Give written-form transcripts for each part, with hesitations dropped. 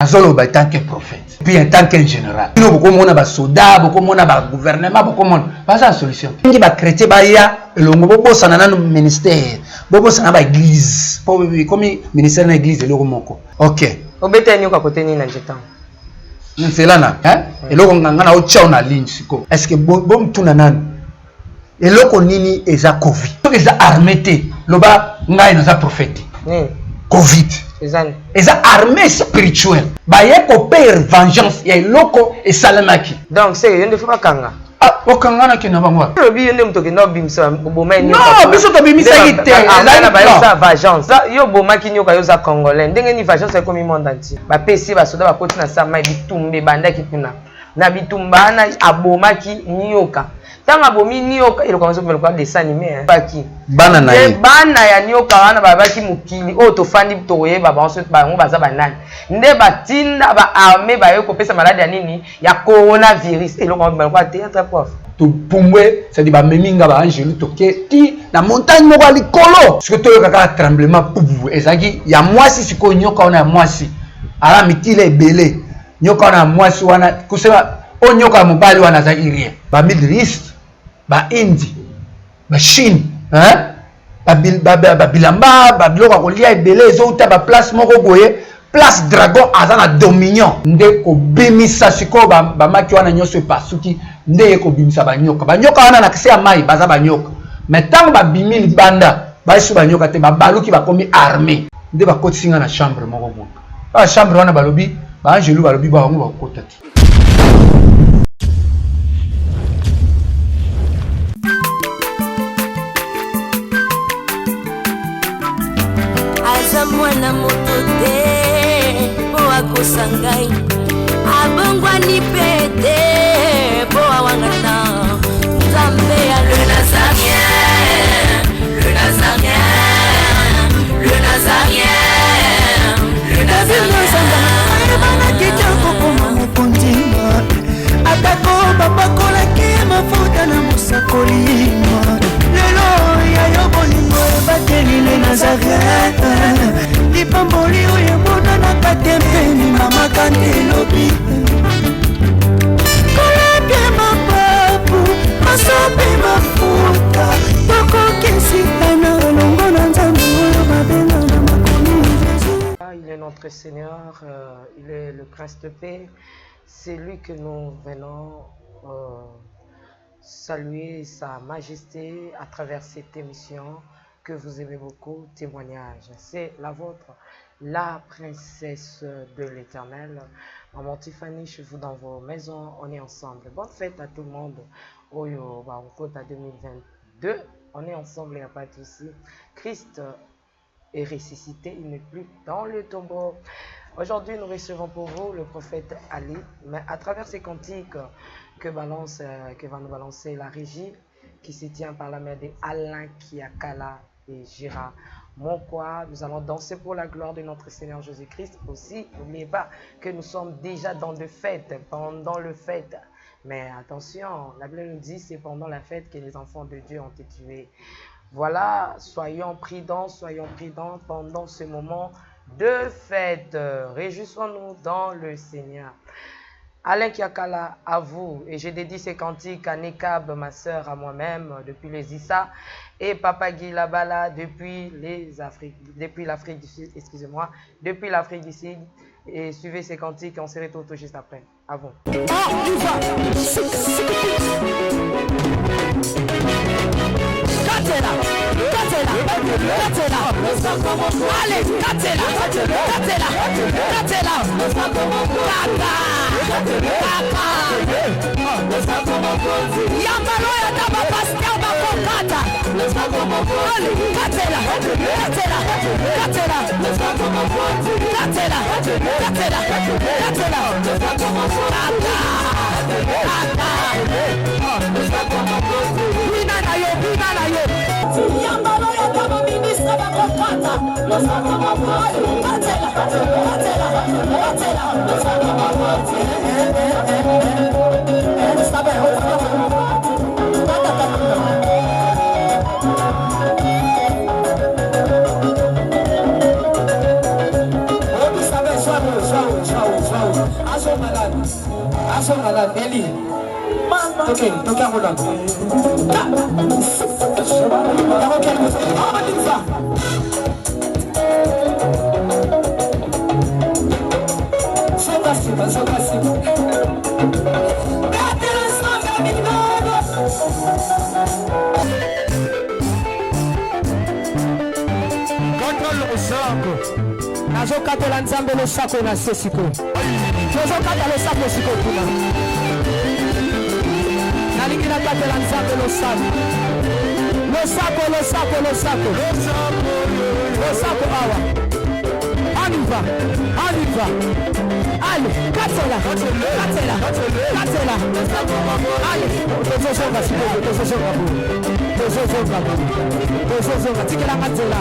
Nazoloba en tant que prophète puis en tant que général. Bino bokomona basoda, bokomona bagouvernement, bokomona baza na solution te. Mingi bachrétien baya elongo, bobosana nanu ministère, bobosana baeglise, po ekomi ministère na église eloko moko. Ok. Obeta nyoka kote nini na njetan? Nzela na hein? Eloko nganga na otya na ligne sikoyo. Est ce que bomtuna nanu eloko nini eza Covid? Soki eza armée te, loba ngai naza prophète. Nini? Covid eza armée spirituelle, baye kopere vengeance ya eloko esalemaki. Donc c'est yo nde faut bakanga. Ah, okanga na kenda bango wapi? Olobi yo nde moto okenda obimisa oboma ye nyoka. Non, biso tobimisaki te. Ezali bayesa vengeance. Yo obomaki nyoka, yo oza congolais. Ndenge nini vengeance ekomi monde entier? Bapesi basoda bakoti na sama bitumba ebandaki kuna. Na bitumba wana abomaki nyoka. Ntango abomi nyoka, eloko yango ezobima lokola dessin anime. Baki bana na ye. Bana ya nyoka wana babaki mokili oyo tofandi tokoyeba bango soki bango baza banani. Nde batinda ba armée baye kopesa maladi ya nini ya coronavirus. Eloko yango bima lokola théâtre, prof. Topumbwe, c'est-à-dire bamemi nga baangelu, toke ti na montagne moko ya likolo. Sikoyo toyoka kaka tremblement pupu, ezalaki ya mwasi. Sikoyo nyoka wana ya mwasi ala mitila ebele, nyoka wana ya mwasi wana kusema oyo nyoka ya mobali wana azalaki rien. Ba Middle East, ba Indi, ba Chine, hein? Babilamba, babiloko ya kolia ebele ezouta baplace moko boye, place dragon aza na dominion. Nde kobimisa sikoyo bamaki wana nyonso epasuki, nde ye kobimisa banyoka. Banyoka wana na kse ya mai baza banyoka, mais ntango babimi libanda bayesu banyoka te, babaluki bakomi armée. Nde bakotisi nga na chambre moko boye. Ba chambre wana balobi baangelu balobi bango bakokota te. Aza mwana moto te mpo akosa ngai, abongwani mpe te mpo awangana Nzambe ya le Nazarien, le Nazarien, le Nazarien, le Nazarien. Ayebanaki te kokoma mokonzi, atako bapakolaki ye mafuta na mosakoli. Lelo ya yo bolingo ebateli le Nazareth, lipamboli oyo emonanaka te mpeni mama kante elobi kolapia mapapu masope mafuta tokokesitana elongo na Nzambe oyo babenga na makomi Jésus. Il est notre Seigneur, il est le Prince de paix, c'est lui que nous venons saluer sa majesté à travers cette émission que vous aimez beaucoup, Témoignage. C'est la vôtre, la princesse de l'Éternel, Maman Tiffany, chez vous dans vos maisons, on est ensemble. Bonne fête à tout le monde. Oyo, bah, on compte à 2022, on est ensemble, il n'y a pas de souci. Christ est ressuscité, il n'est plus dans le tombeau. Aujourd'hui, nous recevons pour vous le prophète Ali, mais à travers ces cantiques que va nous balancer la régie, qui se tient par la main de Alain Kiakala et Gérard Monkoa. Nous allons danser pour la gloire de notre Seigneur Jésus-Christ. Aussi, n'oubliez pas que nous sommes déjà dans de fêtes, pendant le fête. Mais attention, la Bible nous dit c'est pendant la fête que les enfants de Dieu ont été tués. Voilà, soyons prudents, soyons prudents pendant ce moment de fête. Réjouissons-nous dans le Seigneur. Alain Kiakala, à vous. Et je dédie ces cantiques à Nekab, ma sœur, à moi-même, depuis les Issa, et Papa Guy Labala, depuis les Afriques, depuis l'Afrique du Sud, excusez-moi, depuis l'Afrique du Sud. Et suivez ces cantiques, on se retrouve tout juste après. À vous. Katela, Katela, Katela, allez, Katela, Katela, Katela, Kaka, Kaka, Yambalo ya taba pasteur bakokata, allez, Katela, Katela, Katela, Katela, Katela, Katela, Kaka, Kaka, Bina na yo, bina na yo. Yambalo ya taba ministre bakokata, Katela, Katela, Katela, Azonga nani? Azonga nani? Eli. Toke, toke yango nani? Yango kende. Awa Zonga nsima, zonga nsima. Betela nzambe minano. Kata losako. Nazokatela nzambe losako na se sikoyo. Tozokata losako sikoyo kuna. Nalingi nakatela nzambe losako. Losako, losako, losako. Losako awa. On y va, on y va. Allez, katela, katela, katela. Allez, tozozonga sikoyo, tozozonga boye. Tozozonga boye. Tozozonga, tikelanga nzela.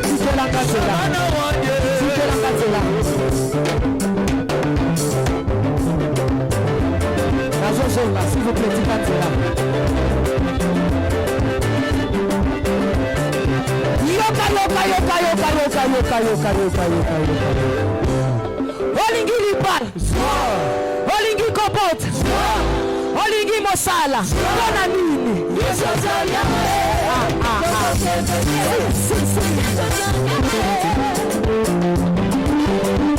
Tikelanga nzela. Tikelanga nzela. Nazozonga, s'il vous plaît, tika nzela. Yoka, yoka, yoka, yoka, yoka, yoka, yoka, yoka, yoka, yoka. Olingi libala, olingi kobota, olingi mosala, mpona nini? Ah, ah, ah. Si, si, si.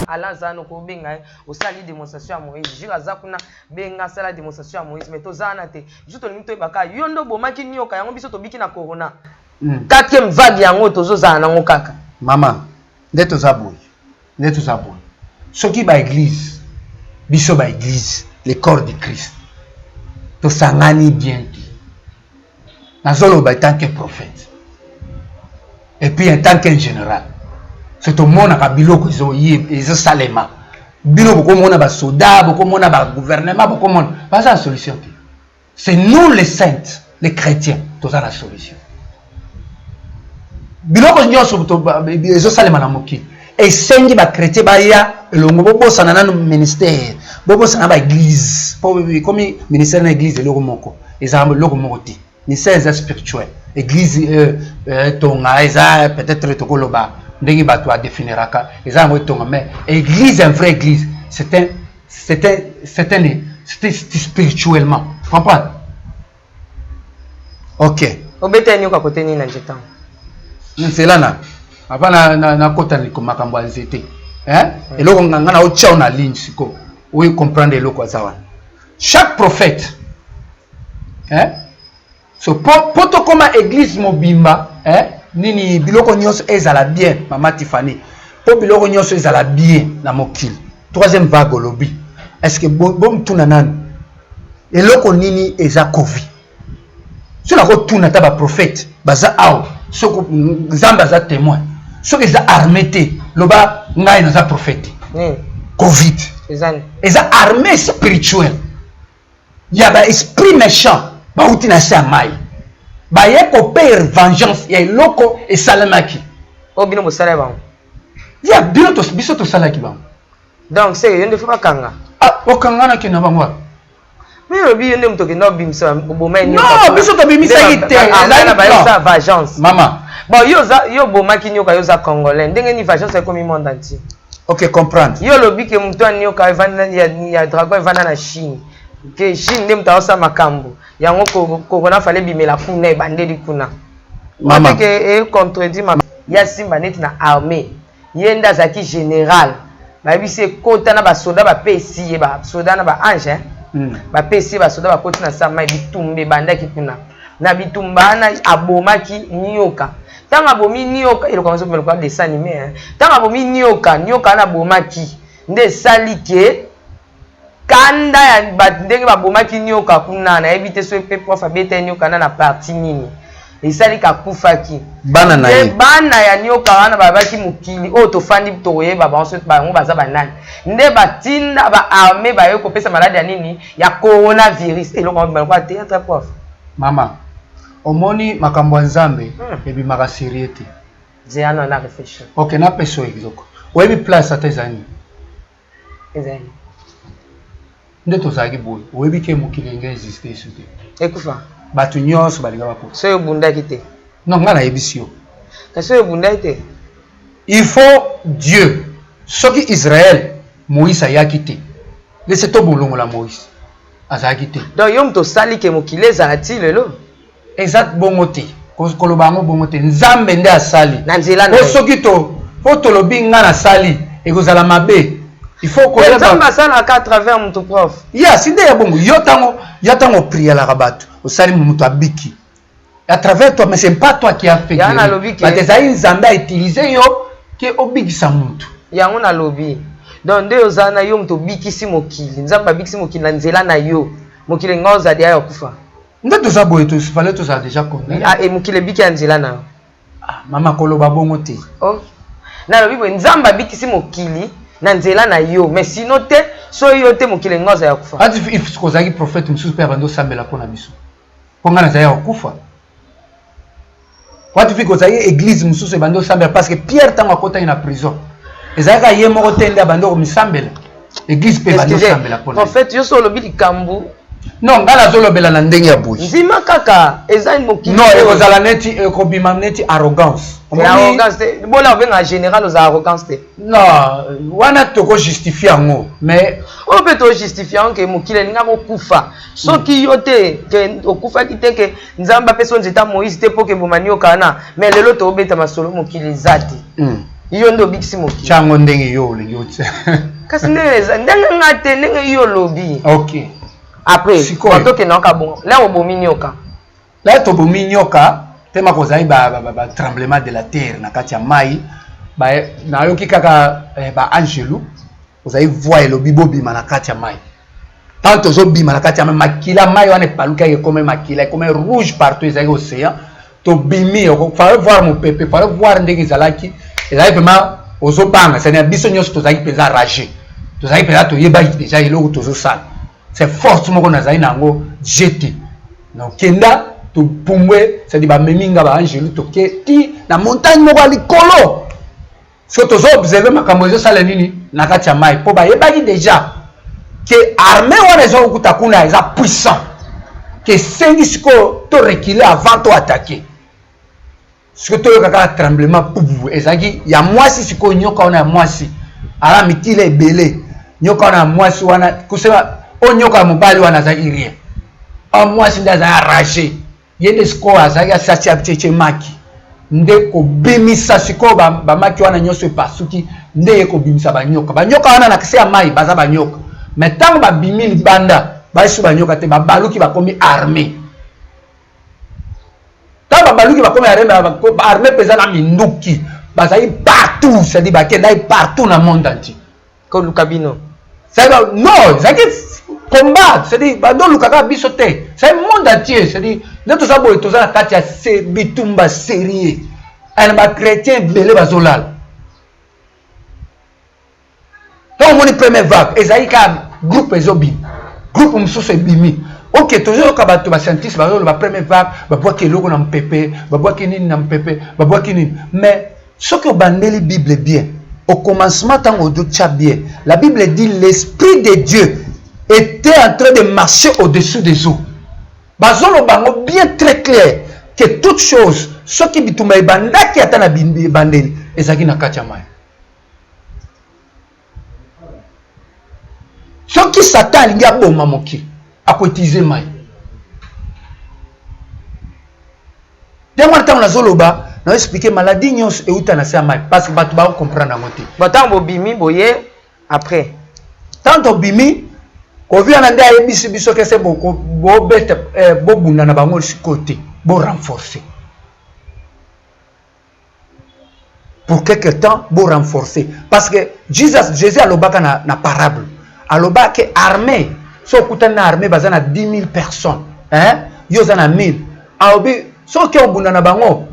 Alain aza wana okobenga ye osali démonstration ya Moïse Jure aza kuna benga asala démonstration ya Moïse mais toza wana te biso tolingi toyeba kaka yo nde obomaki nioka yango biso tobiki na corona quatrième vague yango tozozala nango kaka. Mama nde toza boye nde toza boye soki ba eglise biso ba eglise le corps du Christ tosangani bien te nazoloba en tant que prophète et puis en tant qu'un général so tomonaka biloko ezosalema bino bokomona basoda bokomona bagouvernement bokomona baza na solution te. C'est nous les saints, les chrétiens, toza na solution. Biloko nyonso ezosalema na mokili esengi ba chrétien baya elongo, bobosana nanu ministère, bobosana ba église, po ekomi ministère na église eloko moko, ezala eloko moko te. Ministère eza spirituel, église etonga eza peut-être tokoloba ndenge bato adefiniraka eza yango etonga, mais église, un vrai église, c'est un c'est un c'est un c'est spirituellement, comprendre? Ok. Obeta nyoka kote nini na nzete yango? Nzela na avant na nakota makambo ya nzete, hein? Eloko nga na otya na ligne sikoyo oyo comprendre eloko aza wana. Chaque prophète, hein? So po tokoma église mobimba, hein? Nini biloko nyonso ezala bien, mama Tiffany, po biloko nyonso ezala bien na mokili. Troisième vague olobi, est-ce que bomtuna nanu eloko nini eza Covid? So nakotuna ata baprophète baza awa, soki Nzambe aza témoin, soki eza armée te, loba ngai naza prophète te. Covid eza armée spirituelle ya ba esprit méchant bauti na se ya mai, baye kopere vengeance ya eloko esalemaki. Oyo bino bosala bango? Ya bino biso tosalaki bango. Donc c'est yo nde fo bakanga. Ah, okanga na kenda bango wapi? Mais olobi yo nde moto okenda obimisa oboma ye. Non, biso tobimisaki te. Ezali bayosala vengeance. Mama. Bon, yo oza yo obomaki nyoka, yo oza congolais, ndenge ni vengeance ekomi monde entier? Ok, comprendre. Yo olobi ke moto ya nyoka evanda ya dragon evanda na Chine, ke Chine nde moto aosala makambo yango, corona fale ebimela kuna, ebandeli kuna. Mama. Ke econtredit ma ya simba neti na armée, ye nde azalaki général, bayebisi ekota na basoda, bapesi ye basoda na baange, bapesi ye basoda, bakoti na sama, bitumba ebandaki kuna. Na bitumba wana abomaki nyoka. Ntango abomi nyoka, eloko yango ezobima lokola dessin animé. Ntango abomi nyoka, nyoka wana abomaki nde esali ke kanda ya ndenge babomaki nyoka kuna, nayebi te soki mpe prof abeta nyoka na partie nini esali kakufaki. Bana na ye. Bana ya nyoka wana babaki mokili oyo tofandi tokoyeba bango soki bango baza banani, nde batinda baarmée baye kopesa maladi ya nini, ya coronavirus. Eloko yango lokola théâtre, prof. Mama, omoni makambo ya Nzambe ebimaka sérieux te. Zeyano na réfléchir. Ok, napesa oyo eloko. Oyebi place ata ezali nini? Ezali nde tozalaki boye, oyebi ke mokili enge existe esu te. Ekufa. Bato nyonso balinga bakufa. Soki obundaki te. Non, ngai nayebisi yo. Kasi oyo obundaki te. Il faut Dieu. Soki Israël, Moïse ayaki te. Lese tobolongola Moïse azalaki te. Donc yo moto osali ke mokili ezala ti lelo? Eza bongo te, koloba yango bongo te. Nzambe nde asali na nzela na ye. Soki to po tolobi nga nasali ekozala mabe. Il faut koyeba Nzambe asalaka à travers moto prof. Ya si nde ya bongo yo tango yo tango prielaka bato osali moto abiki à travers toi, mais c'est pas toi qui a fait guérir. Nalobi ke bato ezali Nzambe a utiliser yo ke obikisa moto. Yango nalobi. Donc nde oza na yo moto obikisi mokili. Nzambe abikisi mokili na nzela na yo. Mokili nga ozali ya kufa. Nde toza boye to fallait tozala déjà condamné. Ah, et mokili ebiki ya nzela na yo. Ah, mama koloba bongo te. Oh. Nalobi boye Nzambe abikisi mokili na nzela na yo, mais sinon te soki yo te mokili nga ozali ya kufa. Ati if kozalaki prophète mosusu mpe abandi osambela mpo na biso. Mpo nga nazali ya kokufa. Wati fi kozalaki église mosusu ebandi osambela parce que Pierre ntango akotaki na prison ezalaki ye moko te nde abandi komisambela. Église mpe ebandi osambela mpo na ye. Prophète yo so olobi likambo. Non, nga nazolobela na ndenge ya boye. Ndima kaka eza mokili. Non, ekozala neti ekobima neti arrogance. Arrogance te. Bola obenga général oza arrogance te. Non, wana toko justifier yango, mais oyo mpe to justifier yango ke mokili elinga kokufa. Soki yo te ke okufaki te ke Nzambe apesi yo nzeta Moïse te mpo ke boma nioka wana, mais lelo tobeta masolo mokili eza te. Yo nde obikisi mokili. Tiango ndenge yo olingi otia. Kasi ndenge eza ndenge nga te ndenge yo olobi. Ok. Après, tokende oka bongo. Là obomi nioka. Là tobomi nioka tema kozali ba, ba, ba, ba tremblement de la terre na kati ya mai ba nayoki kaka eh, ba angelu ozali voix elobi bobima na kati ya mai. Tant tozobima na kati ya mai makila mai wana epalukaki ekomi makila ekomi rouge partout ezalaki océan. Tobimi fallait voir mopepe, fallait voir ndenge ezalaki, ezalaki vraiment ozobanga, c'est-à-dire biso nyonso tozalaki mpenza rage, tozalaki mpenza toyebaki déjà eloko tozosala, c'est force moko nazali na yango jete nokenda topumbwe, c'est-à-dire bamemi nga ba angelu toke ti na montagne moko ya likolo. So tozo observer makambo ezosala nini na kati ya mai, mpo bayebaki déjà ke armée wana eza kokuta kuna eza puissant, ke esengi sikoyo to reculer avant to attaquer. Sikoyo toyoka kaka tremblement pupu ezalaki ya mwasi, sikoyo nyoka wana ya mwasi ala mikila ebele, nyoka wana ya mwasi wana kusema oyo nyoka ya mobali wana azalaki rien, oyo mwasi nde azalaki arraché. Ye nde sikoyo azalaki asati acheche maki nde kobimisa sikoyo bamaki wana nyonso epasuki nde ye kobimisa banyoka. Banyoka wana na se ya mai baza banyoka, mais ntango babimi libanda bayesu banyoka te, babaluki bakomi armée. Ntango babaluki bakomi armée, armée mpenza na minduki, bazali partout, c'est-à-dire bakendaki partout na monde entier koluka bino. C'est-à-dire, non, ezalaki combat, c'est-à-dire bandoluka kaka biso te, c'est monde entier, c'est-à-dire nde toza boye, toza na kati ya bitumba sérieux, na ba chrétien ebele bazolala. Ntango omoni première vague ezalaki kaka groupe ezobima, groupe mosusu ebimi. Ok, tozoyoka bato ba scientiste bazoloba première vague babwaki eloko na mopepe, babwaki nini na mopepe, babwaki nini, mais soki obandeli Bible bien au commencement, ntango ozotia bien, la Bible dit l'esprit de Dieu était en train de marcher au-dessus des eaux. Bazoloba yango bien très clair que toute chose soki bitumba ebandaki ata na ebandeli ezalaki na kati ya mai. Soki Satan alingi aboma mokili, akoutilize mai. Yango wana ntango nazoloba na expliquer maladie nyonso euta na se ya mai, parce que bato bako comprendre yango te. Ba ntango bobimi boye après ntango tobimi kovi wana nde ayebisi biso kese bobeta bobunda na bango sikoyo te, bo renforcer pour quelque temps, bo renforcer, parce que Jésus alobaka na parable, alobaka ke armée so okutani na armée baza na 10 000 personnes, hein, yo oza na 1000, alobi soki obunda na bango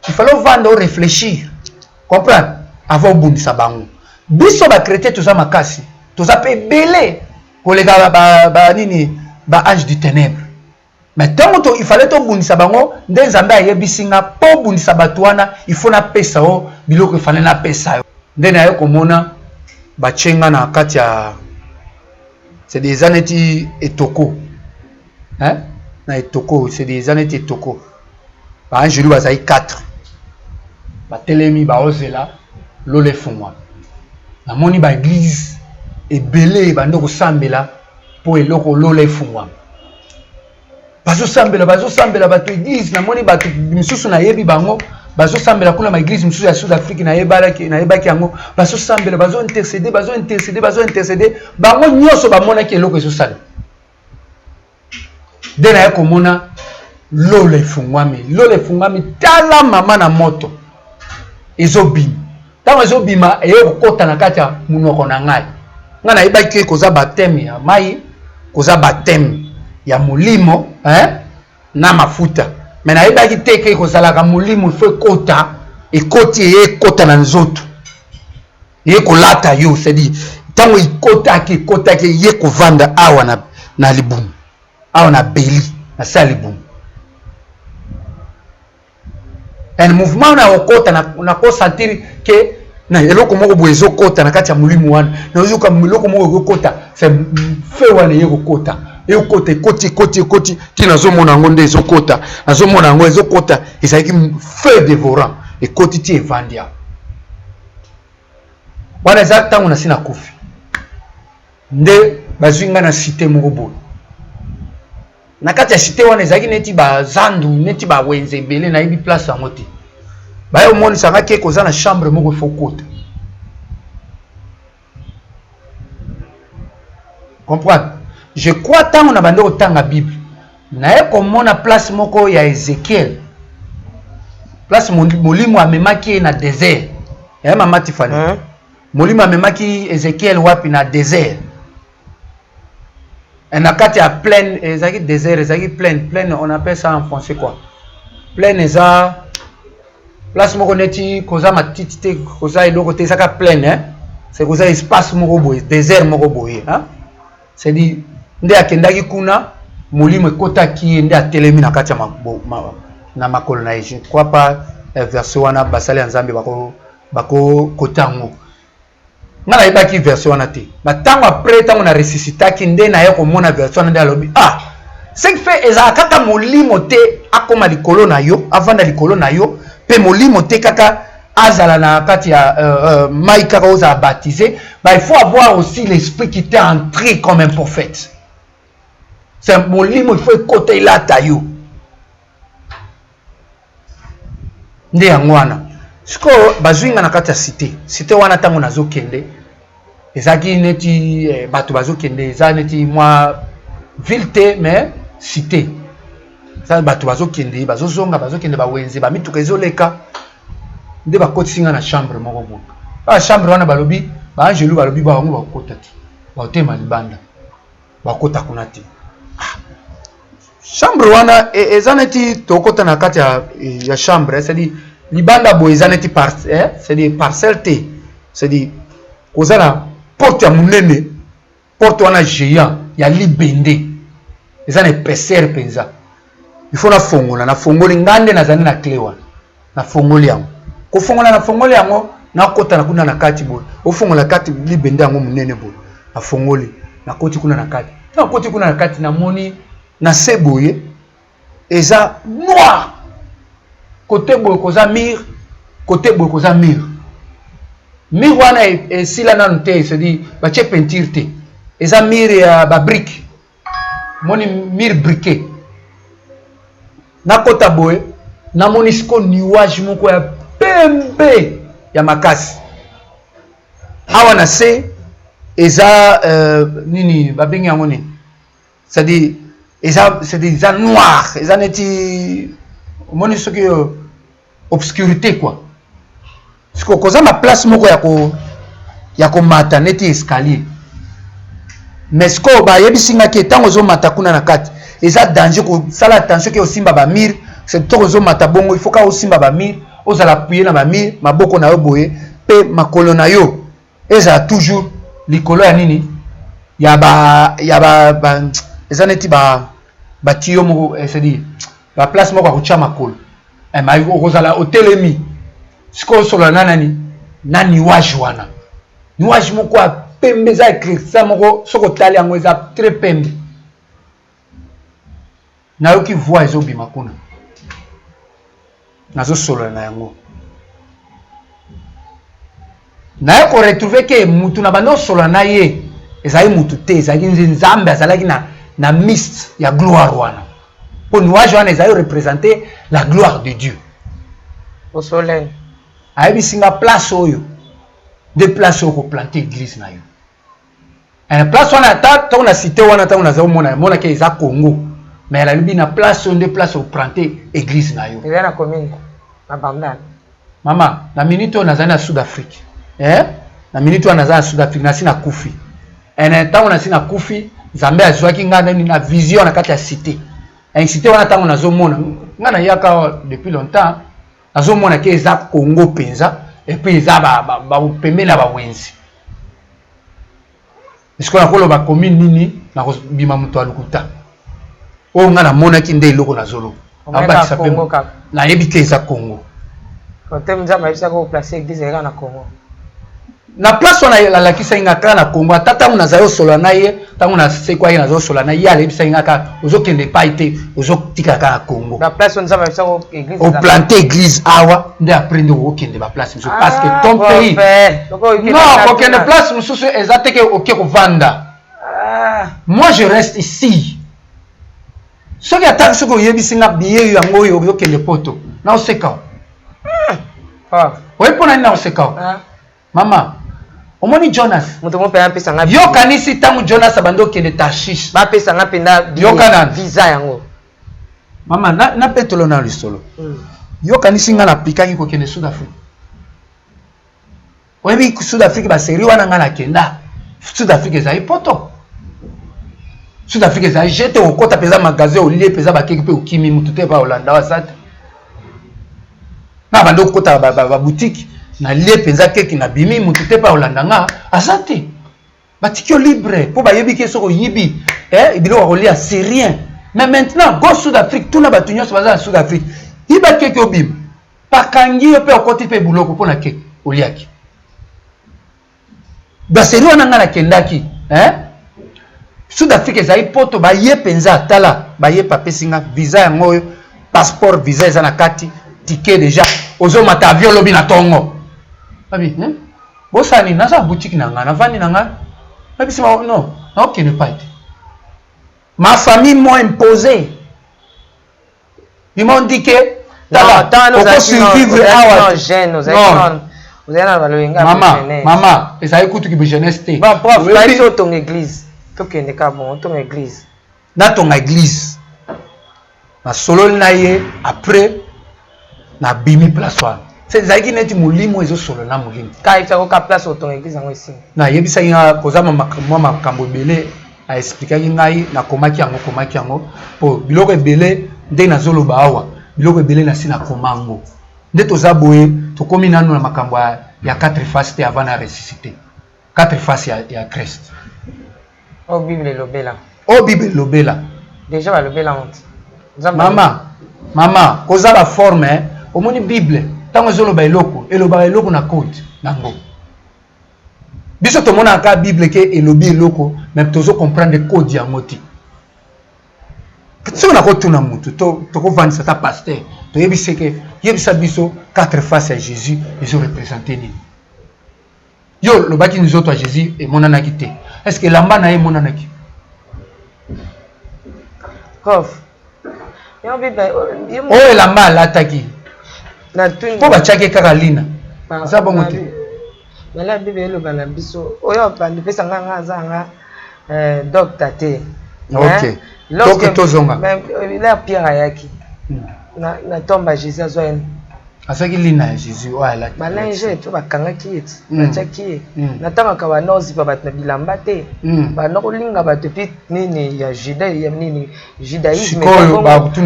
il fallait ovanda o réfléchir, comprendre avant obundisa bango. Biso ba chrétien toza makasi, toza pe ebele koleka ba nini ba ange du ténèbre. Mais tango to il fallait tobundisa bango, nde Nzambe ayebisi nga po obundisa bato wana il faut napesa yo biloko il fallait napesa yo. Nde naye komona batie nga na kati ya c'est des eza neti etoko, hein, na etoko, c'est des eza neti etoko. Ba angelu bazali 4 batelemi baozela lola efungwama. Namoni ba église ebele ebandi kosambela mpo eloko lola efungwama. Bazosambela, bazosambela bato eglise, namoni bato misusu nayebi bango bazosambela kuna ma eglise mosusu ya Sud Afrique, nayebaki, nayebaki yango. Bazosambela, bazo intercede, bazo intercede, bazo intercede. Bango nyonso bamonaki eloko ezosala. Nde naye komona lola efungwami, lola efungwami, tala mama na moto ezobima. Ntango ezobima eye kokota na kati ya monoko na ngai. Ngai nayebaki ke koza baptême ya mai, koza baptême ya molimo, hein, na mafuta. Mais nayebaki te ke kozalaka molimo ifo ekota, ekoti eye ekota na nzoto, eye kolata yo. C'est-à-dire ntango ekotaki, ekotaki eye kovanda awa na, na libumu, awa na beli, na se ya libumu. Un mouvement na okota na, na ko sentir ke na eloko moko boye ezokota na kati ya molimo wana, nazoyoka eloko moko ekokota, c'est feu wana eye kokota, ekota, ekoti, ekoti, ekoti ti nazomona yango nde ezokota, nazomona yango ezokota, ezalaki feu dévorant, ekoti ti evandi awa. Wana eza ntango nasi nakufi, nde bazwi nga na cité moko boye. Na kati ya cité wana ezalaki neti ba zandu, neti ba wenze ebele, nayebi place yango te. Baye omonisa nga ke koza na chambre moko il faut kota. Comprendre? Je crois tango na bande kotanga Bible, naye komona place moko ya Ezekiel. Place molimo amemaki ye na désert. Eh mama Tiffany. Hein? Molimo amemaki Ezekiel wapi na désert. Na kati ya plaine, ezalaki désert, ezalaki plaine, plaine on appelle ça en français quoi? Plaine eza place moko neti koza matiti te, koza eloko te, ezaka plaine, hein? C'est koza espace moko boye, désert moko boye, hein? C'est dit nde akendaki kuna, molimo ekotaki ye, nde atelemi na kati ya ma, ma, na makolo na ye. Je crois pas eh, verset wana basali ya Nzambe bako bako kota yango. Nga nayebaki verset wana te. Ba tango après tango na ressuscitaki nde naye komona verset wana, nde alobi ah ce qui fait ezala kaka molimo te akoma likolo na yo, avanda likolo na yo, pe molimo te kaka azala na kati ya euh, euh, mai kaka ozala baptisé, bah, il faut avoir aussi l'esprit qui t'est entré comme un prophète. C'est molimo il faut ekota elata yo. Nde yango wana sikoyo bazwi nga na kati ya cité. Cité wana ntango nazokende ezalaki neti eh, bato bazokende, eza neti mwa ville te mais cité, eza bato bazokende bazozonga, bazokende bawenze, bamituka ezoleka. Nde bakotisi nga na chambre moko boye. Ba chambre wana balobi baangelu balobi bango bakokota te, bakotema libanda, bakota kuna te. Ah, chambre wana e, eza neti tokota na kati ya, ya chambre, c'est-à-dire libanda boye eza neti par, eh, c'est-à-dire parcelle te, c'est-à-dire koza na porte ya monene, porte wana géant ya libende eza na épaisseur mpenza, il faut nafongola. Nafongoli, nga nde nazali na clé wana, nafongoli yango, kofongola nafongoli yango, nakota na kuna na kati boye, ofongola kati libende yango monene boye, nafongoli, nakoti kuna na kati. Nakoti kuna na kati, namoni na se boye eza noir, kote boye koza mur, kote boye koza mur, mur wana esila nanu te, c'est-à-dire batie peinture te, eza mur ya ba brique, moni mur briquet. Nakota boye, namoni siko nuage moko ya pembe ya makasi awa na se, eza euh, nini babengi yango nini, c'est-à-dire eza, c'est-à-dire eza noir, eza neti omoni soki euh, obscurité quoi. Siko koza na place moko ya ko ya komata neti escalier, mais sikoyo bayebisi nga ke ntango ozomata kuna na kati eza danger, kosala attention ke osimba ba mur. C'est ntango ozomata bongo il faut kaka osimba ba mur, ozala appuye na ba mur, maboko na yo boye pe makolo na yo ezala toujours likolo ya nini ya ba ya ba, ba eza neti ba batiyo moko, eh, c'est-à-dire ba place moko ya kotia makolo, eh, ma okozala otelemi sikoyo osolola na nani na nuage wana, nuage moko ya pembe eza éclaircissant moko, soki otali yango eza très pembe. Nayoki voix ezobima kuna, nazosolola na yango, naye koretrouve ke mutu na bandi osolola na ye. Ezalaki mutu te, ezalaki nde Nzambe azalaki na, na mist ya gloire wana. Mpo nuage wana ezali representer la gloire de Dieu. Osolene. Ayebisi nga place oyo nde place oyo koplante eglise na yo. Eh, place wana ata ntango na cité wana ntango naza omona emonaki eza Congo mais nalobi na place oyo nde place oplante eglise na yo. Eza na commune na Bandal. Mama, na minute oyo nazali na Sud Afrique. Eh? Na minute oyo nazali na Sud Afrique, nasi nakufi. Ene ntango nasi nakufi, Nzambe azwaki ngai nani na vision na kati ya cité. En cité wana ntango nazomona, ngai nayaka depuis longtemps, nazomona ke eza Congo penza, et puis eza ba, ba, ba pembeni ya bawenzi. Sikoyo nakoloba commune nini, nakobima moto ya lokuta. Oyo ngai namonaki nde eloko nazoloba. Nabakisa pe nayebi te eza Congo. Kote Nzambe ayebisaka ko placer église kaka na Congo. Na place wana alakisaki nga kaka na Congo, ata ntango nazali kosolola na ye, ntango nasekwa ye nazali kosolola na ye, alebisaki nga kaka ozokende epai te, ozotikala kaka na Congo. Na place wana Nzambe ayebisaka église. Oplante église awa nde après nde okokende ba place mosusu parce que ton pays. Non, kokende place mosusu eza te ke oke kovanda. Moi je reste ici. Soki ata soki oyebisi nga billet yango oyo okende poto na oseka. Oyebi mpo na nini na oseka? Mama, omoni Jonas? Moto moko mpenza apesa nga Yo kanisi ntango Jonas abandi okende Tarshish. Bapesa nga mpenza Yoka nanu. visa yango. Mama, na na petolo na lisolo. Yo kanisi nga naplikaki kokende Sud Afrique. Oyebi Sud Afrique ba serie wana nga nakenda. Sud Afrique ezali poto. Sud Afrique ezali jete okota mpenza magasin olie mpenza bakeki mpe okimi mutu te pa olanda waza te. Na bandi okota ba, ba, ba boutique nalie mpenza keki nabimi mutu te pa olanda nga aza te. Batiki yo libre mpo bayebi ke soki oyibi eh, biloko ya kolia c'est rien. Mais maintenant go Sud Afrique tuna bato nyonso baza na Sud Afrique yiba keki obima bakangi yo mpe okoti mpe buloko mpo na keki oliaki. Baseri wana ngai nakendaki eh? Sud Afrique ezali poto baye mpenza tala baye papesi nga visa yango oyo passeport visa eza na kati ticket deja ozomata avion lobi na tongo abi hein? Bosala nini naza na boutique na ngai navandi na ngai nabisi ba non naokende epai te ma famille m'ont imposé. Ils m'ont dit que tala oko survivre awa non mama mama ezali kutu ki jeunesse te. Bon prof bayi otonga église tokende ka bon otonga église. Natonga église nasololi na ye après nabimi place wana ezalaki neti molimo ezosolola na molimo. Kayebisaki ka place otonga église yango esimbi. Nayebisaki nga koza mwa makambo ebele a explikaki ngai nakomaki yango komaki yango po biloko ebele nde nazoloba awa biloko ebele nasi nakoma yango nde toza boye tokomi nanu na makambo ya quatre faces te avant na ressusciter quatre faces ya Christ. Oyo Bible elobela. Oyo Bible elobela. Deja balobela yango te. Mama, mama, koza ba forme eh? Omoni Bible ntango ezoloba eloko elobaka eloko na code nango. Biso tomonaka kaka Bible ke elobi eloko mais tozo comprendre code yango te. Soki nakotuna mutu to tokovandisa ata pasteur toyebise ke yebisa biso quatre faces ya Jésus ezo representer nini? Yo olobaki nzoto ya Jesus emonanaki te. Est-ce que elamba na ye emonanaki? Prof. Oyo elamba alataki. Po batiaki kaka lina. Eza bongo te. Bala Bible eloba na biso oyo bandi pesa nga nga aza nga euh, docteur te. OK. Toke tozonga. Mais euh, là Pierre ayaki. Na na tomba Jésus azwa ye. Azwaki lina ya Jesus oyo alati. Ba linge to bakangaki ye ti batiaki ye na tangaka ba nord zipa bato na bilamba te banda kolinga bato epuis nini ya juda ya nini judaïsme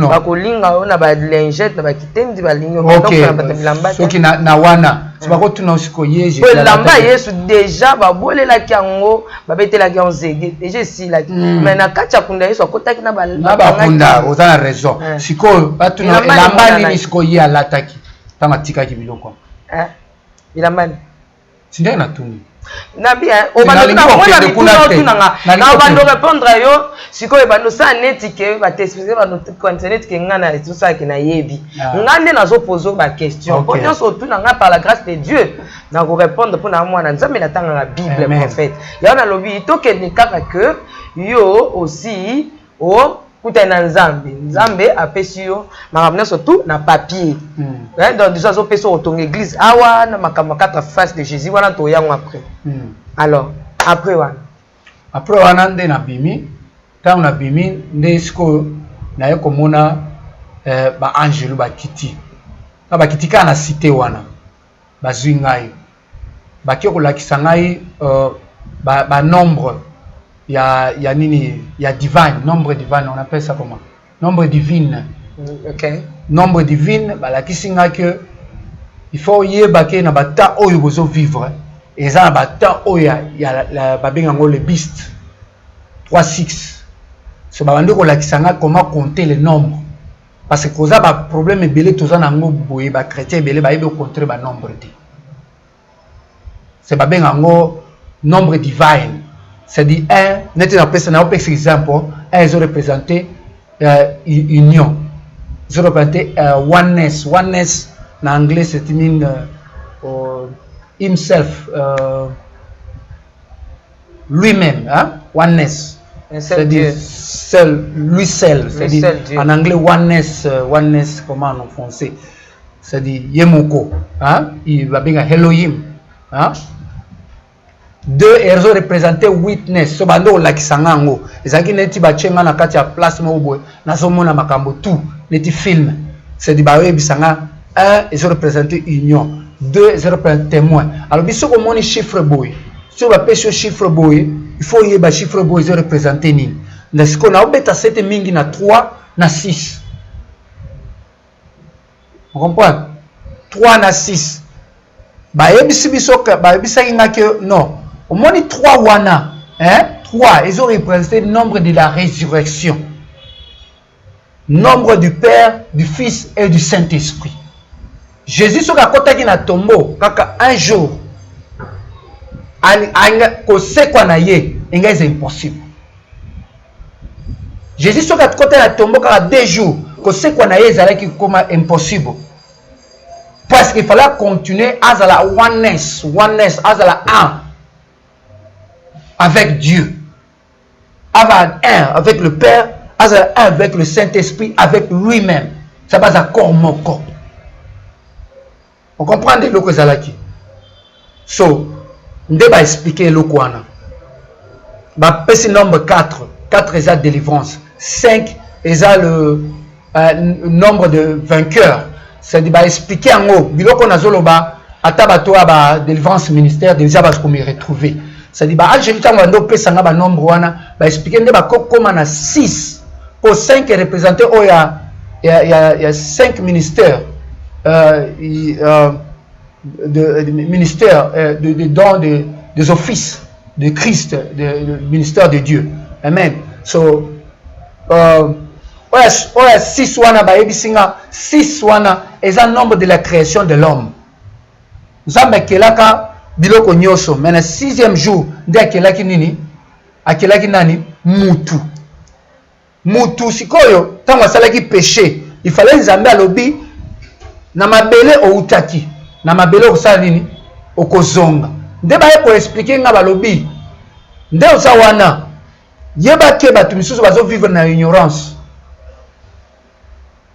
bakolinga yo na ba lingette na bakitendi balingi yo okay. bato na bilamba te soki na, na wana so bakotuna sikoyo ye po elamba ya Yesu deja babolelaki yango babetelaki yango zege deja esilaki mais na kati ya kunda Yesu akotaki na na bakunda oza na raison sikoyo batuna elamba nini sikoyo ye alataki ntango atikaki biloko bilamba nini? Tindaki na tuni. Na bien, obanda kuna mituna otuna nga. Na obanda répondre yo, sikoyo ebanda osala neti ke ba t'expliquer bando kanisa neti ke nga na ezosala ke nayebi. Ah. Nga nde nazo poser ba question. Po nyonso otuna nga par la grâce de Dieu, na ko répondre mpo na mwana Nzambe natangaka Bible prophète. Yango nalobi tokende kaka que yo aussi o kutani na Nzambe. Nzambe apesi yo makambo nyonso tout na papier. Hein, donc disons azopesa otonga église awa na makambo ya quatre faces de Jésus wana toyango après. Alors après wana Après wana nde nabimi. Ntango nabimi nde sikoyo naye komona eh, baangelu bakiti na bakiti kaka na cité wana, bazwi ngai, bake kolakisa ngai ba nombre ya nini, ya divine, nombre divine, on appelle ça comment, nombre divine. Nombre divine, balakisi ngai que il faut oyeba ke na batemps oyo bozo vivre eza na batemps oyo ya babenga yango le beast 3 6. So babandi kolakisa ngai comment compter le nombre, parce que koza ba problème ebele toza na yango boye, ba chrétien ebele bayebi kocompter ba nombre te. C'est babenga yango nombre divine, c'est-à-dire 1, neti napesa na opesa exemple, 1 ezo représenter union, ezo représenter oneness. Oneness na anglais c'est mean himself, lui-même, hein? Oneness. Un seul C'est-à-dire Dieu. Seul, lui seul. Lui C'est-à-dire, seul Dieu. en anglais, oneness, oneness, comment en français? C'est-à-dire, Yemoko, hein? Il va bien Elohim, hein? Deux, ils ont représenté witness. So, bando olakisa nga yango. Ezalaki neti batie nga na kati ya place moko boye, nazomona makambo tout, neti film. C'est-à-dire, bayebisa nga, un, ils ont représenté union. Deux, ils ont représenté témoin. Alors, biso komoni chiffre boye. Soki bapesi yo chiffre boye, il faut oyeba chiffre boye ezo représente nini. Na sikoyo naobeta sete mingi na 3 na 6. On comprend? 3 na 6. Bayebisi biso ke, bayebisaki nga ke non. Omoni 3 wana, hein? 3 ezo représenter nombre de la résurrection. Nombre du Père, du Fils et du Saint-Esprit. Jésus soki akotaki na tombeau kaka un jour, kosekwa na ye enga eza impossible. Jésus soki akotaki na tombeau kaka 2 jours, kosekwa na ye ezalaki kokoma impossible. Parce qu'il fallait continuer azala oneness, oneness, azala un avec Dieu. Azala un avec le Père, azala un avec le Saint-Esprit, avec lui-même. Ça va accord moko. On comprend eloko ezalaki. So, nde ba expliquer eloko wana. Ba pesi nombre 4, 4 eza délivrance, 5 eza le nombre de vainqueurs. C'est-à-dire ba expliquer yango biloko nazoloba ata bato ya ba délivrance ministère déjà ba komi retrouver. C'est-à-dire ba angeli ntango bando opesa nga ba nombre wana, ba expliquer nde bakokoma na 6 po 5 représenter oyo ya 5 ministères, de ministère, de dons, des offices de Christ, de ministère de Dieu. Amen. So, oya 6 wana bayebisi nga 6 wana eza nombre de la création de l'homme. Nzambe akelaka biloko nyonso, mais na 6e jour nde akelaki nini? Akelaki nani? Mutu. Mutu sikoyo ntango asalaki péché, il fallait Nzambe alobi na mabele outaki, na mabele okosala nini? Okozonga. Nde baye koexpliquer nga balobi nde oza wana, yeba ke bato misusu bazo vivre na ignorance.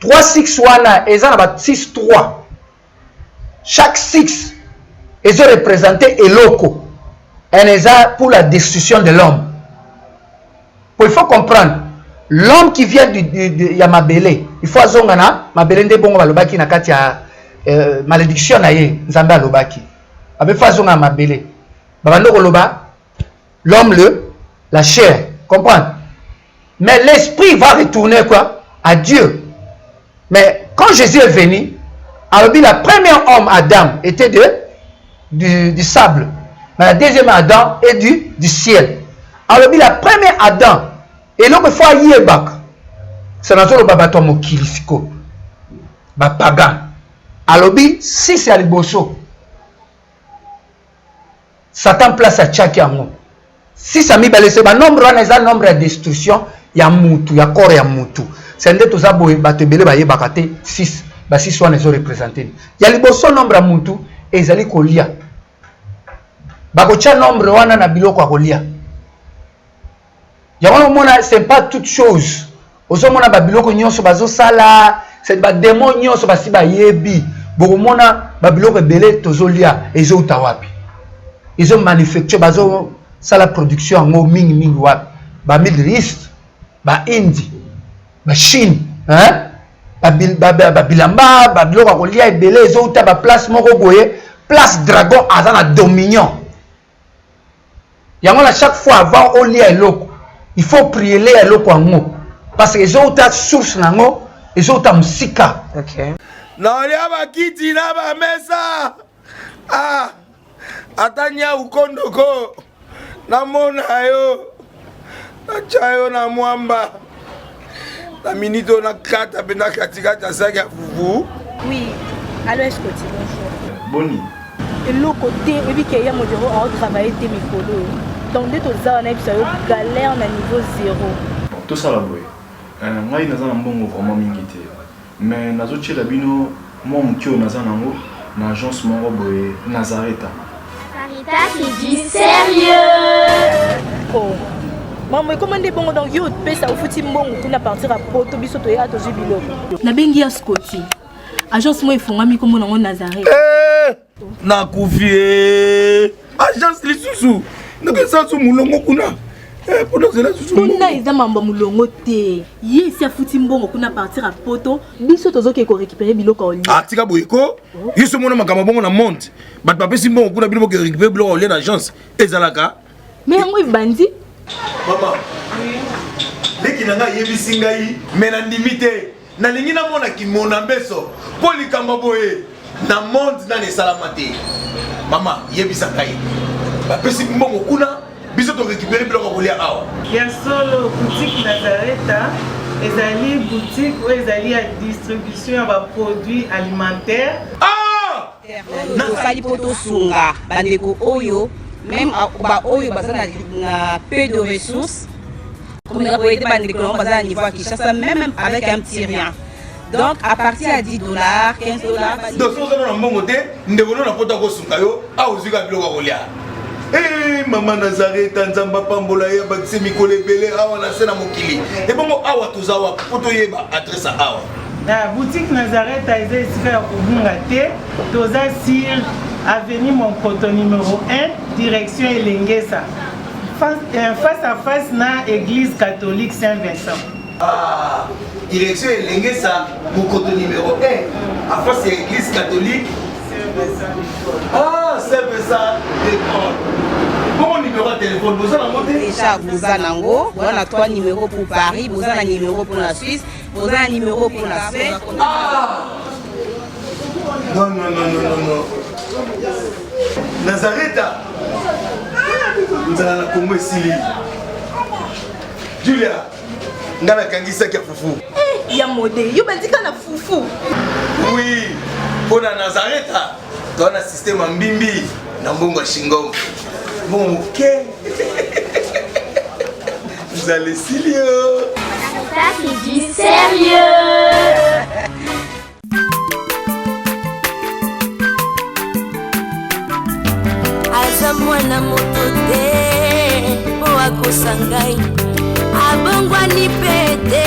3 6 wana eza na ba 6 3. Chaque 6 ezo représenter eloko. En eza pour la destruction de l'homme. Po il faut comprendre l'homme qui vient ya mabele, il faut azonga na mabele nde bongo balobaki na kati ya malédiction na ye, Nzambe alobaki. Abe faut azonga na mabele. Babando koloba l'homme le la chair, comprendre? Mais l'esprit va retourner quoi? À Dieu. Mais quand Jésus est venu, alors la première homme Adam était du sable. Mais la deuxième Adam est du ciel. Alors la première Adam, et l'homme faut yebak. C'est dans le babato mokili siko. Ba pagan. Alors 6 ya liboso. Satan place atiaki yango. 6 ya mibale se ba nombre wana eza nombre ya destruction ya mutu ya corps ya mutu. Se nde toza boye bato ebele bayebaka te 6 ba 6 wana ezo representer nini. Ya liboso nombre ya mutu ezali kolia. Bakotia nombre wana na biloko ya kolia. Yango wana omona c'est pas toute chose. Ozomona ba biloko nyonso bazosala, c'est ba demons nyonso basi bayebi. Bokomona ba biloko ebele tozolia ezouta wapi? Ezo manufacture bazosala production yango mingi mingi wapi? Ba Middle East, ba Indi, ba Chine, hein? Ba bilamba, ba biloko ya kolia ebele ezouta ba place moko boye, place dragon aza na dominion. Yango na chaque fois avant olia eloko il faut prier ya eloko yango parce que ezowuta source na yango ezowuta mosika. Okay. Nalia bakiti na bamesa ah, ata nyau kondoko namona yo natya yo na mwamba na minute oyo nakata mpenza katikati ya saki ya fufu. Oui, allo Escoti, bonjour. Boni. Eloko te, oyebi ke ya modero ao travailler te mikolo oyo. Donc nde toza wana yebisa yo galère na niveau zero. Bon, tosala boye. Euh, ngai naza na mbongo vraiment mingi te. Mais nazotiela bino mwa moke oyo naza nango na agence moko boye Nazareta. Nazareta c'est du sérieux. Oh. Maman ekoma nde bongo donc yo opesa ofuti mbongo kuna partir ya poto biso toya tozwi biloko. Nabengi ya Scotty. Agence moko efongami kombo nango Nazareth. Eh, nakufi eh. Agence lisusu ndenge eza mulongo kuna eh, mpona ozela susu kuna eza mambo ya mulongo te ye esi afuti mbongo kuna partir ya poto biso tozokende korécupere biloko ya olia ah, tika boye ko yo so omona makambo bongo na monde bato bapesi mbongo kuna bino boke récupere biloko ya olia na agence ezalaka me yango ebandi mama leki na ngai ayebisi ngai me nandimi te Nalingi namona kimona mbeso mpo likambo boye na monde nani esalama te. Mama yebisa ngai, bapesi mbongo kuna, biso to récupérer biloko ya kolia awa. Ya solo, boutique Nazareta ezali boutique oyo ezali ya distribution ya ba produits alimentaires. Ah! Tosali mpo tosunga bandeko oyo meme baoyo baza na peu de ressources komeka koyede bandeko nango baza na niveau ya Kinshasa meme avec un petit rien. Donc à partir ya 10 dollars, 15 dollars. Donc soki oza na mbongo te, ndeko no na poto akosunga yo, awa ozwi kaka biloko ya kolia. Hey, mama Nazareta, Nzambe apambola ye, abakise mikolo ebele awa na se na mokili. Ebongo awa toza wapi mpo toyeba adresse ya awa? Na boutique Nazareta eza esika ya kobunga te, toza sur avenue Monkoto numero 1 direction Elengesa face, euh, face à face na église catholique Saint Vincent. Ah, direction Elengesa Mokoto numéro 1 à face ya église catholique Ah, Saint Vincent de Paul. Bongo numéro ya téléphone boza nango te? Déjà boza nango, boza na 3 numéros pour Paris, boza na numéro pour la Suisse, boza na numéro pour la Suède. Ah! Non, non, non, non, non, non. Nazareta. Nzala na Congo esili. Julia, nga nakangisaki ya fufu. Eh, ya mode, yo bandika na fufu. Oui, mpo na Nazareta, toza na système ya mbimbi na mbongo ya shingom. Mbongo moke. Nzala esili yo. Ça, c'est du sérieux. Aza mwana moto te mpo akosa ngai abongwani mpe te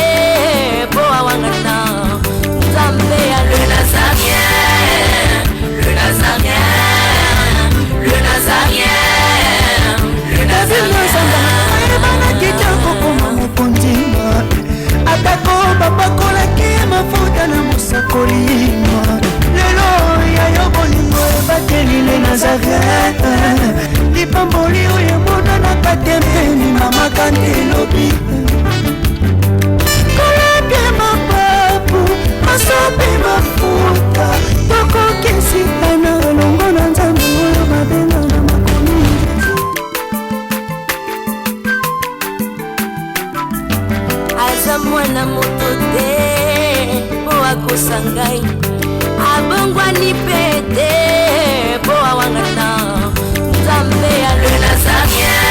mpo awangana nzambe ya le nazarien le nazarien le nazarien le nazarien ayebanaki te kokoma mokonzi atako bapakolaki ye mafuta na mosakoli lelo ya yo bolingo ebateli le nazareth lipamboli oyo emonanaka te mpe mama kante elobi kolapie mapapu masopi mafuta tokokisitana elongo na nzambe oyo babenga na makomi. Aza mwana moto te mpo akosa ngai abongwani mpe te mpo awangana. Nzambe ya le Nazarien.